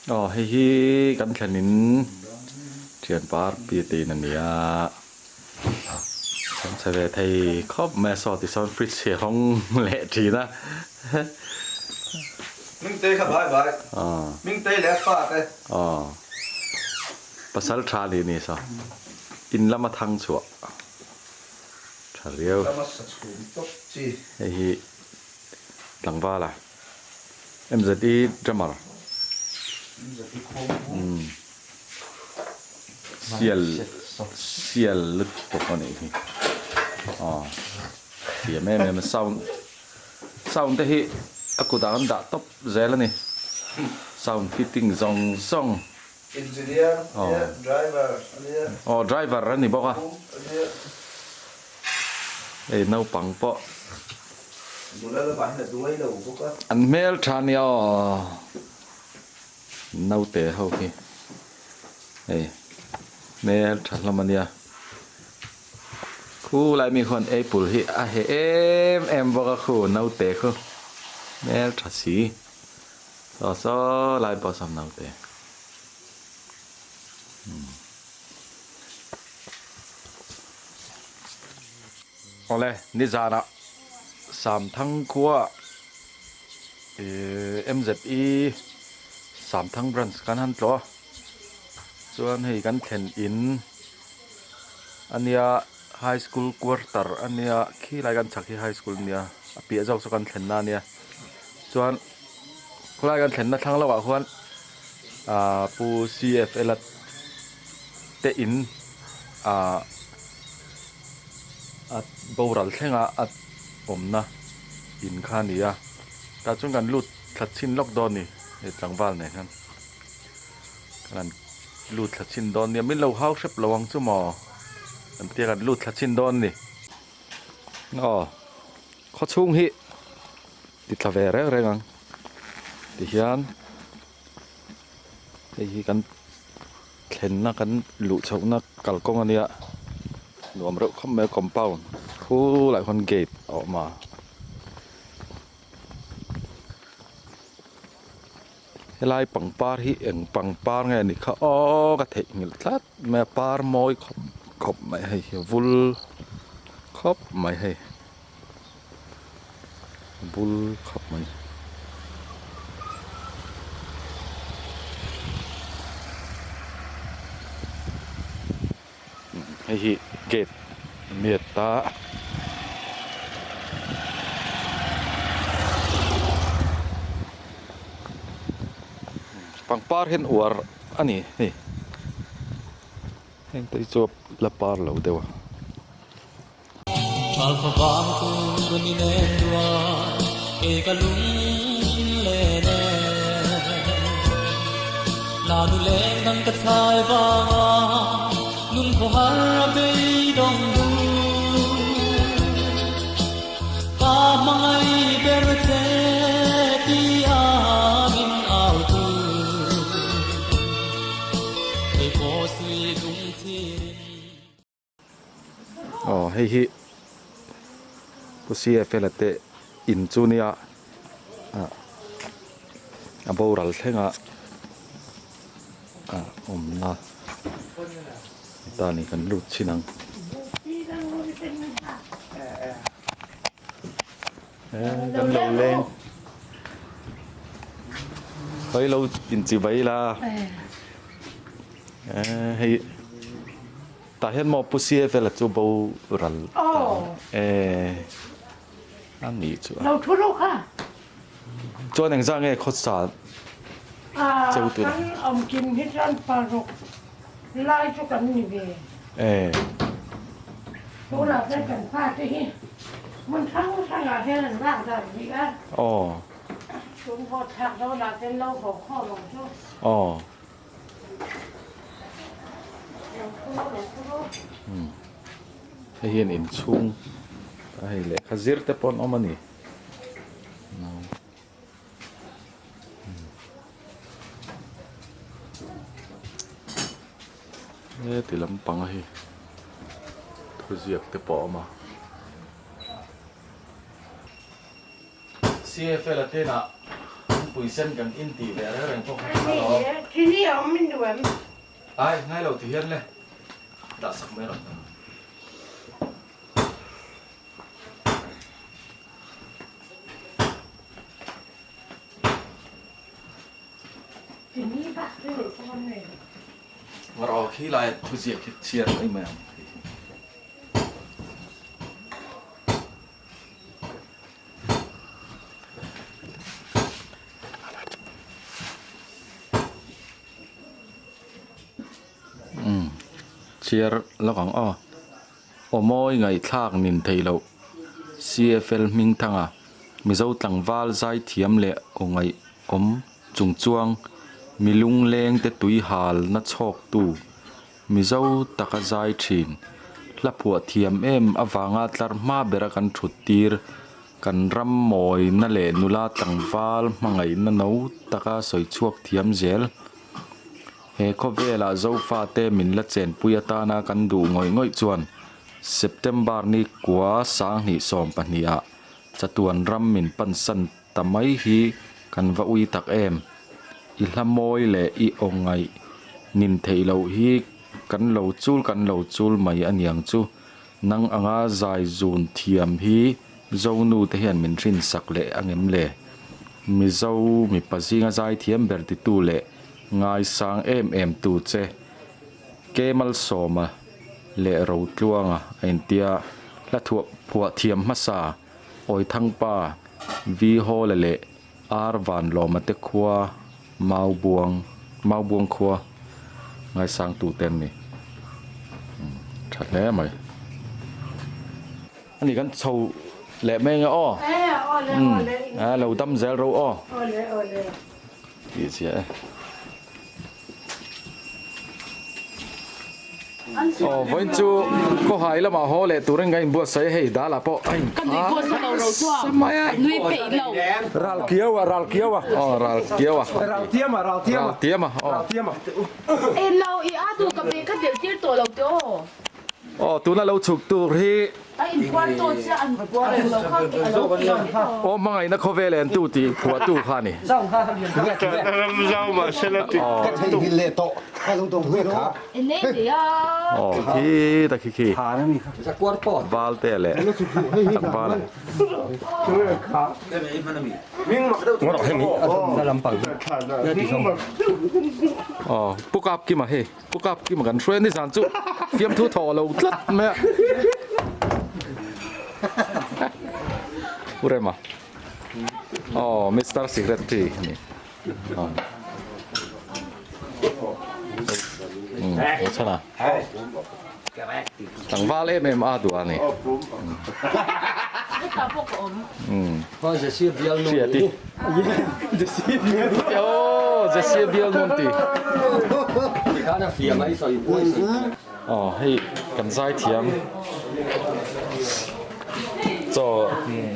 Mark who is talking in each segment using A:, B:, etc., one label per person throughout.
A: Aw hei hi kan thlen in thianpa Rpi te in a ni a, chhangchhe ve thei khawp mai a saw tisawn fridge hi a hawng leh thin a.
B: Mingtei kha bai bai. Mingtei leh a fa te.
A: Aw pasal tha ni ni saw in lama thang chhuah tha riau.
B: Lama sa chhum tawp chi.
A: Hei hi tlangval a. MZE drummer.
B: MZE khawm.
A: Sial sial lutuk a nih hi. Aw thiam em em a sound sound te hi a kutah an dah tawp zel a ni. Sound fitting zawng zawng.
B: Engineer ania driver ania.
A: Aw driver a ni bawk a. Hei naupang pawh.
B: Nula lamah hian a duai lo bawk a.
A: An hmel tha nia aw. Naute ho hi hei hmel tha hlawm a nia. Khu lai mi khuan apple hi a heh em em bawk a khu naute khu hmel tha si. Saw saw lai pawh sawm naute. Awle, nizanah Samthang khua ihh MZE Samthang branch kan han tlawh a, chuan hei kan thlen in ania high school quarter ania khilai kan chhak hi high school ania a piah zawk chu kan thlenna ania chuan khawlai kan thlenna thlang lohah khuan ahh pu CFL a te in ahh a boral thlenga a awmna in kha a ni a tah chuan kan lut thla chhin lawk dawn a ni hei tlangval nen hian kan lut thla chhin dawn nia min lo hau hrep lo ang chu maw kan tia kan lut thla chhin dawn a ni aw khawchhung hi ti thla ve reng reng ang tihian hei hi kan thlenna kan luh chhohna kalkawng a nia nuam reuh khawp mai a compound khulaiah khuan gate a awm a helai pangpar hi eng pangpar nge ni kha aw ka theihnghilh tlat mai a par mawi khawp khawp mai hei hi vul khawp mai hei. Bul khawp mai. Hei hi gate miat a. Pangpar hian uar a ni hei. Heng te hi chu la par lo deuh a. Aw hei hi Pu CFL a te in chu nia ah a boral thleng a ah awmna ta ni kan lut chhin ang kan lo leng khawi lo inchibai la hei. Tah hian maw Pu CFL a chu bo ral ta e a nih chu a.
C: Lo thu ru kha.
A: Chuan engzah nge khawsa cheu tur a.
C: Kan awm kim hi chuan paruk lai chu kan ni ve.
A: E.
C: Tunah chuan kan pa te hi hmun hrang hrangah hian an lak dan rih a.
A: Aw.
C: Tun haw thlak dawnah ten lo haw khawm ang chu.
A: Aw. Hei hian inchhung a hei lehkha zir te pawh an awm a ni heti lampang a hei thuziak te pawh a awm a. CFL a te inah. Thingpui sen kan in tih ve reng reng pawh kha tha lo.
C: Thini a awm in duh em?
A: Ai, ngai lo ti hian le. Dah sak mai rawh.
C: Thini bak chu nei pawh an nei lo.
A: Ngar aw khi lai thuziak hi chhiar mai mai ang. Chhiar lawk ang aw. Aw mawi ngaihthlak nin theih loh CFL Hmingthanga Mizo tlangval zaithiam leh aw ngaihawm chungchuang milungleng te tui halna chhawktu Mizo taka zai thin. Hla phuah thiam em avanga tlar hma bera kan thut tir, kan ram mawina leh nula tlangval hmangaihna no taka sawi chhuak thiam zel. He khawvelah Zofate min la chenpui atana kan duh ngawih ngawih chuan September ni kua 2012 ah chatuan ram min pansan ta mai hi kan va ui tak em? I hla mawi leh i aw ngaih nin theih loh hi kan lo chul kan lo chul mai a niang chu. Nang anga zai zun thiam hi Zonu te hian min hrinsak leh a ngem le? Mizo mipa zinga zai thiam ber titu leh ngaisang em em tu che Kemalsawma leh Rotluanga a intia hla thuah phuah thiam hmasa Awithangpa, Vi Hawla leh Ar Vanlawma te khua Maubuang Maubuang khua ngaisangtu te an ni. Tha hle mai. Ani kan chho leh mai ange aw. A lo dam zel ro aw. Tih chiah e. Aw vawiin chu khawhai lamah haw leh turin ka inbuatsaih a hei dalah pawh a in kha mai a
D: Ral kiau a ral kiau a
A: aw ral kiau a
D: ral tiam a ral tiam a
A: ral tiam a aw
D: ral tiam a
E: E lo i a duh ka pe ka del tir tawh lo te aw.
A: Aw tuna lo chhuk tur hi
E: A inpuar tawh chiah an duh lo kha a lo ti lo.
A: Aw hmangaihna khawvel en tu tih phuahtu kha a ni. Aw khi ta khi khi valte leh tlangval. Aw pu kap kima hei. Pu Kap Kima kan hruai a ni zan chu fiamthu thawh lo tlat mai a. Pu Rema. Aw Mister Secretary a ni. Aw chhan a. Tlangval em em a duh a ni. Hriati. Aw Jesse bial nawn ti. Aw hei kan zai thiam. Chaw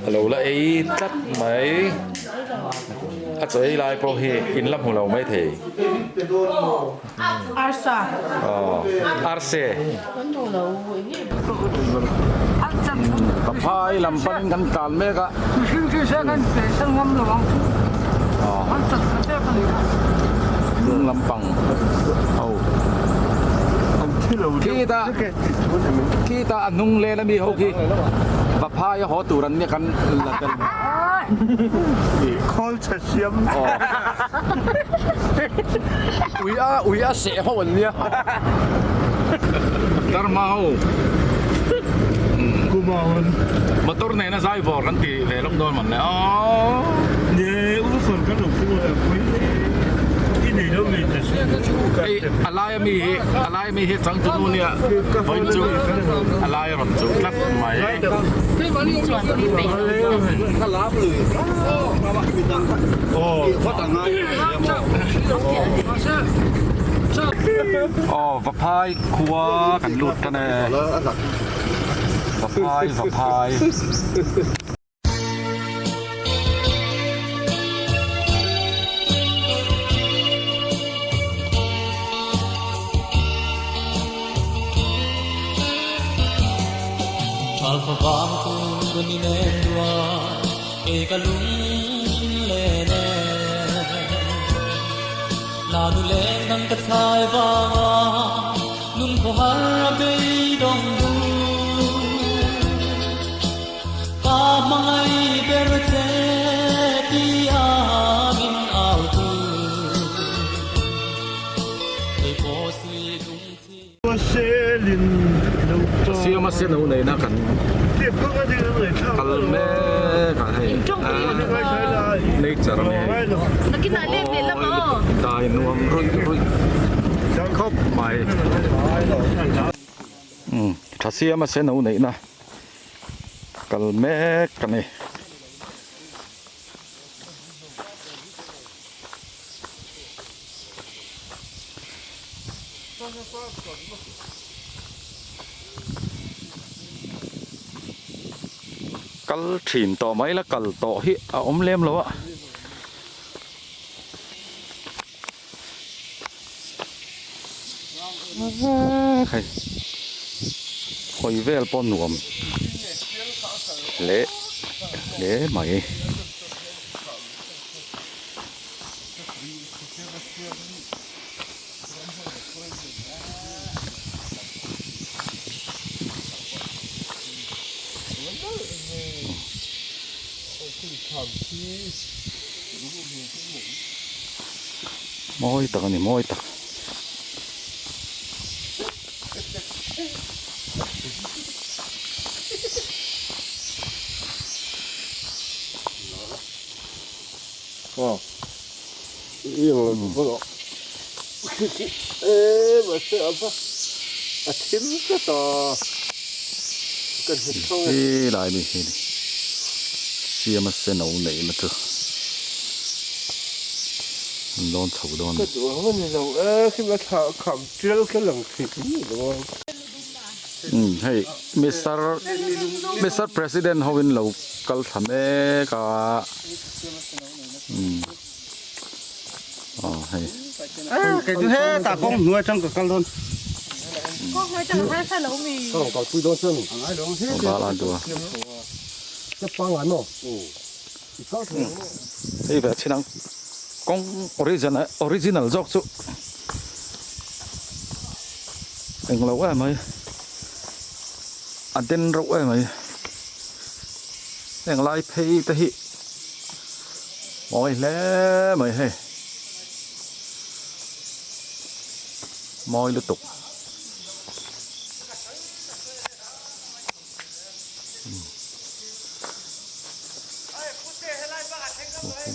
A: a lo la ei tlat mai. A chaw ei lai pawh hi in la hmu lo maithei.
C: Arsa.
A: Aw arse. Ka phai lam panin kan tlan mek a.
F: Mihring chu se kan pe ngam lo ang chu. An chat kha tek a ni kha.
A: Hnung lampang ho. Khita khita a hnung len ami ho khi Vaphai a haw tur an nia kan la tel.
G: Khawl chhe siam.
A: Ui a ui a seh ho an nia. Dharma ho.
G: Kumawan.
A: Motor nena zai vawr kan ti ve lawk dawn man le aw.
G: Ne u far kan lo phu a pui. I nei lo mi te su.
A: Hei a lai ami hi a lai ami hi changtunu nia vawiin chu a lai rawn chu tlat mai. Aw Vaphai khua kan lut tan e Vaphai Vaphai.
H: nu leng dang ka chhai vanga nun khaw har a beidawng du. Ka hmangaih ber che ti a min au tu. Kei pawh si lungchhi.
A: Siama sen ho neihna kan kal mek a hei nature a ni hei dai nuam ruih ruih khawp mai tha siama sen ho neihna kal mek a ni. Kal thin tawh mai la kal tawh hi a awm lem lo a. Hei hawi vel pawh nuam hle hle mai. Mawi tak a ni mawi tak. Helai mi hi siam a sen o neih na chu an lawn chho dawn a ni hei Mister Mister President ho in lo kal thla mek a.
G: Kei chu hetah kawng hnuai atang ka kal dawn.
C: Kawng hnuai atang harsa lo mi.
D: Ka rawn kalpui dawn chuan.
A: Hei ve chin ang kawng original original zawk chu englo em mai a den reuh em mai heng lai phei te hi. Mawi hle mai hei mawi lutuk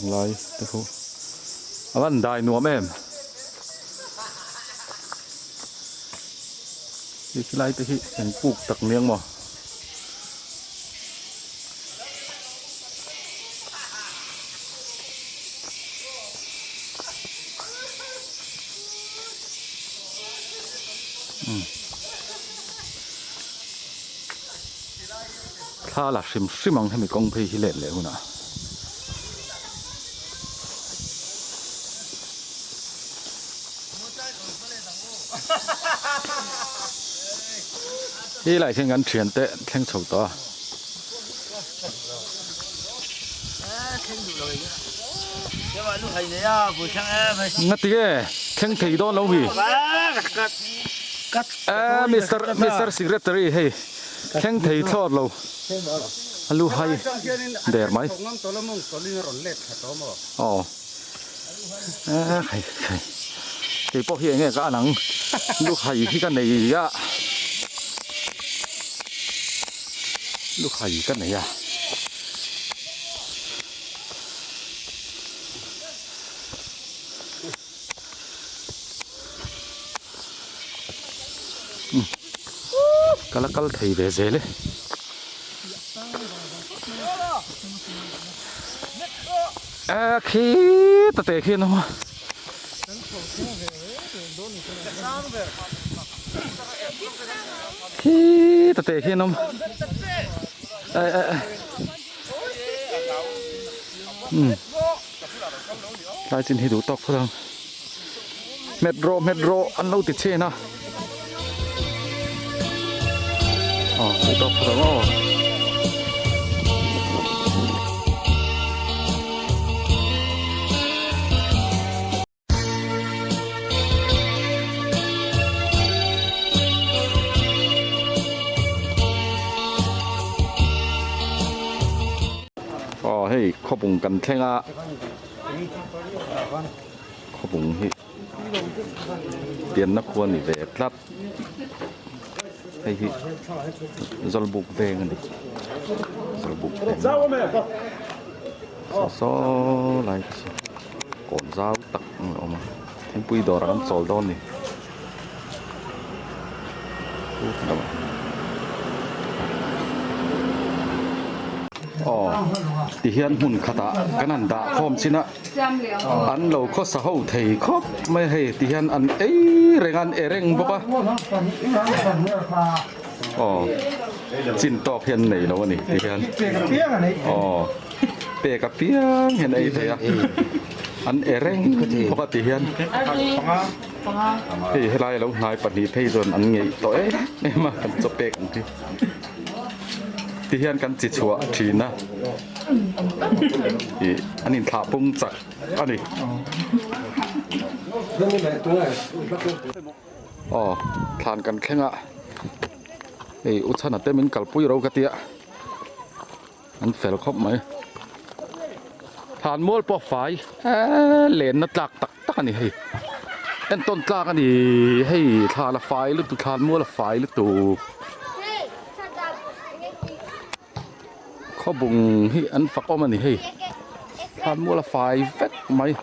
A: lai te khu a van dai nuam em khi lai te hi eng puk tak miang maw. Thla la hrim hrim ang hemi kawng phei hi let leh hunah. He lai hian kan thian te thleng chho tawh a. Ngati nge thleng thei dawn lo mi? Eh Mister Mister Secretary hei thleng thei thlawt lo a lu hai der mai. Aw eh hei hei kei pawh hi enge ka an ang lu hai hi ka nei a lu hai ka nei a. Ka la kal thei ve zel e. A khi ta te khi an awm a. Khi ta te khi an awm. Ai ai ai. Um. Tlai chin hi duh tawk phawt ang. Hmet rawh hmet rawh an lo ti chhin a. Aw duh tawk phawt ang aw. hei khawpung kan thleng a khawpung hi pianna khua ni ve tlat hei hi zawlbuk veng a ni zawlbuk veng saw saw lai te saw kawn zau tak a awm a thingpui dawrah an chawl dawn a ni. Aw tihian hmun khatah kan han dah khawm chin a an lo khawsa ho thei khawp mai a hei tihian an ei reng a an e reng bawk a aw chin tawk hi an nei lo a ni tihian aw pek apiang hian a ei thei a an e reng bawk a tihian. Hei helai a lo hnai pahnih phei chuan an ngeih tawh em em a kan chaw pek ang hi tihian kan chi chhuah thin a ih an inthlah pung chak a ni aw thlan kan thleng a hei u chhana te min kalpui ro ka tia. An fel khawp mai. Thlan mual pawh fai eee lenna tlak tak tak a ni hei. Entawn tlak a ni hei thlan a fai lutuk thlan mual a fai lutuk. Khawbung hi an fak awm a ni hei. Thlan mual a fai vek mai.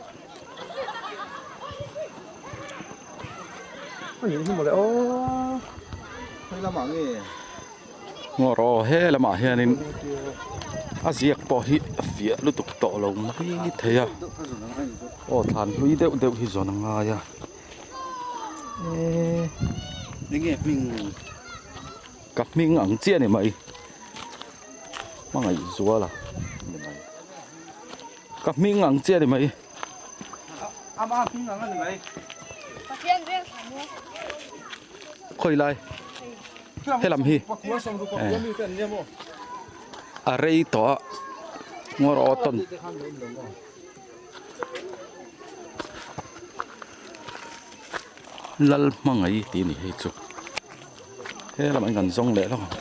A: Ngaw rawh he lamah hianin a ziak pawh hi a fiah lutuk tawh lo mai thei a aw thlan hlui deuh deuh hi zawn a ngai a eee
B: enge hming
A: ka hming ang chiah a ni mai hmangaih zual a ni mai ka hming ang chiah a ni mai. Khawi lai helam hi a rei tawh a ngawr aw tawn lal hmangaih tih a ni hei chu he lamah hian kan zawng leh hlawk ang.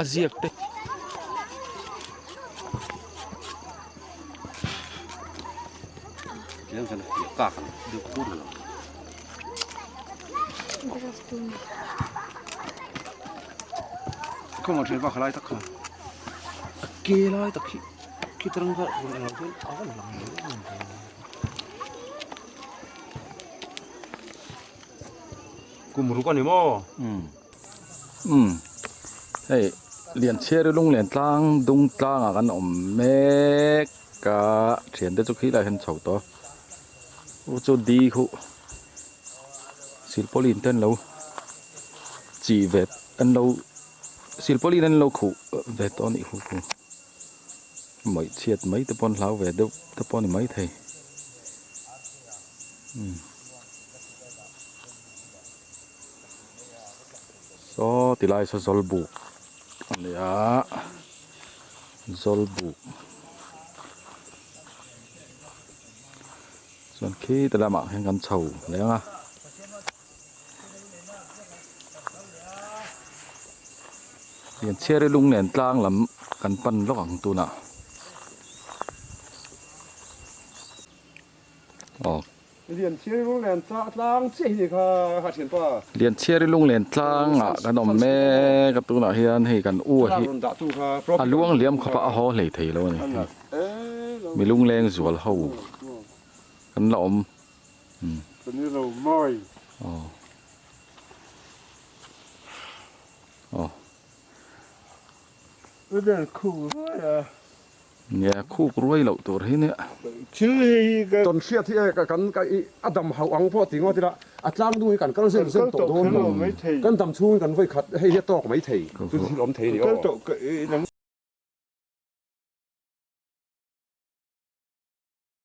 A: A ziak te
D: Kum ruk a ni maw?
A: Umm umm hei Lianchhiari lunglen tlang dung tlangah kan awm mek a thiante chu khilaiah hian chho tawh a chu chu di khuh silpauline te an lo chih ve an lo silpauline an lo khuh ve tawh a nih hu khu mawih chhiat mai te pawh an hlau ve deuh te pawh a ni maithei. Saw ti lai saw zawlbuk a ni a zawlbuk chuan khi ti lamah hian kan chho leng a. Lianchhiari lunglen tlang lam kan pan lawk ang tunah. Aw.
D: Lianchhiari lunglen tlang chiah hi kha kha thianpa.
A: Lianchhiari lunglen tlangah kan awm mek a tunah hian hei kan u a hi a luang liam khawp a a haw hlei thei lo a ni. Mi lungleng zual ho kan la awm. Aw. Aw. Nia khuk ruai loh tur hi nia.
D: Thil hi ka tawn hriat hi e kan ka i a dam hauh ang pawh ti ngawt ila a tlang dung hi kan kal zen zen tawh dawn lo kan dam chhungin kan vawi khat hei hi a tawk mai thei chu thil awm thei a ni aw.